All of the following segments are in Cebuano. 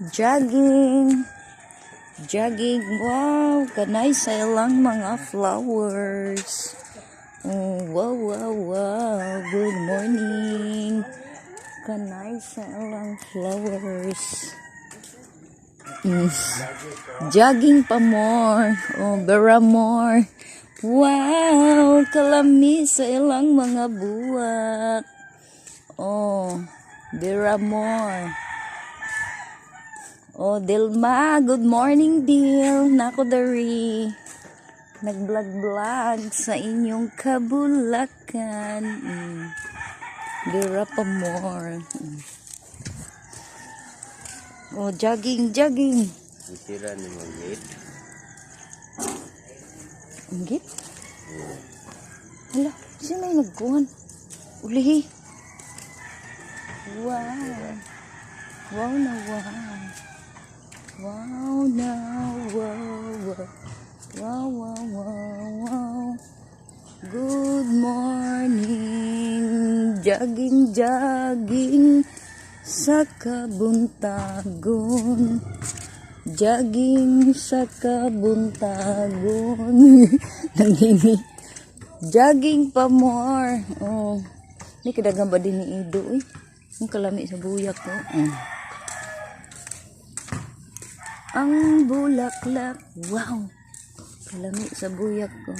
Jogging. Jogging. Wow, kanay sa ilang mga flowers. Oh, wow. Good morning. Kanay sa ilang flowers. Jogging pa more. Oh, bera more. Wow, kalami sa ilang mga buwak. Oh, bera more. Oh, Dilma, good morning, Dil. Nako dari. Nag-vlog-vlog sa inyong kabulakan. Bera pa more. Oh, jogging, jogging. Sira ni mo gate. Ang gate? Hala, sino may nagkuhan? Ulihi. Wow. Wow na wow. Wow na wow. Wow. Good morning. Jogging, jogging sa kabuntagon. Jogging sa kabuntagon. Nangini. Jogging pa more. Oh. Ni kadagan ba din ni Ido eh. Ang kalami sa buyak ko. Oh. Ang bulaklak. Wow. Kalami sa buyak ko.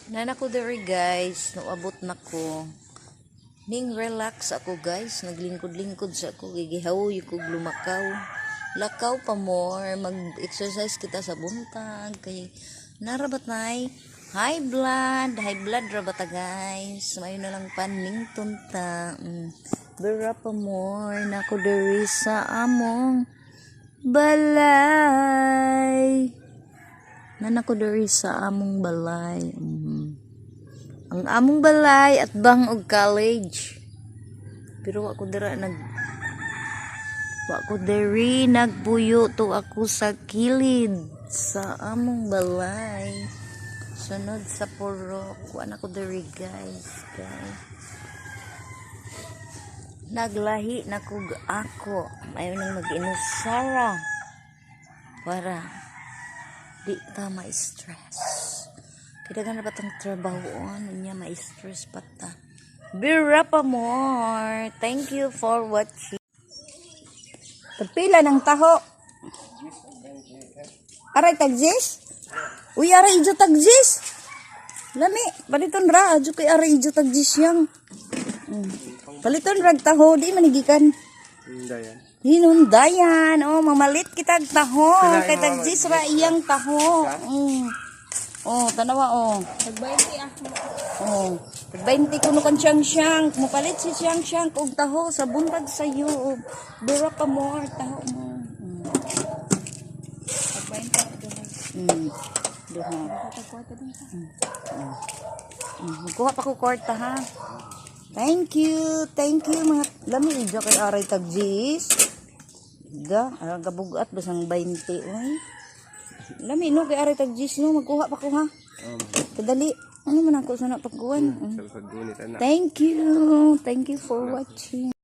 Nana ko diri, guys, noabot na ko. Ning relax ako, guys, naglingkod-lingkod sa ako, gigihaw yung kog lumakaw. Lakaw pa more, mag-exercise kita sa buntag kay narabat nay high blood ra ba ta, guys? Mayo na lang panington ta. Bera pa more nako diri sa among balay. Nana ko diri sa among balay. Ang among balay at bang og college. Pero wa ko diri nagbuyo to ako sa kilid sa among balay. Sunod sa purok. Wa na ko diri, guys. Guys. Naglahi na kog ako. Ayaw nang mag-inusara. Para di ta ma-stress. Kaya na ba tang trabaho ano niya ma-stress pa ta. Bira pa more. Thank you for watching. Pila ng taho? Aray tagzis? Uy, aray ijo tagzis. Lami, paliton ra adyo kay aray ijo tagzis yang. Paliton rag taho, di manigikan. Hindayan. Hinundayan. Oh, mamalit kita og taho. Kay tagzis ra iyang taho. Oh, tanawa oh. Tag 20 ah. Oh, tag 20 kuno kan siyang siyang. Mupalit si siyang siyang og taho sa buntag sayo. Bira pa more taho mo. Tag 20 ako doon. Duha. Tag kwarta din ka. Magkuha pa ko kwarta ha. Thank you. Thank you mga lami ijo kay aray tagzis. Ga, ang kabugat basang 20 oy. Lami no kay aray tagzis no, magkuha pa ko ha. Kadali. Ano man ako sana pagkuhan? Sa paggunit anak. Thank you. Thank you for watching.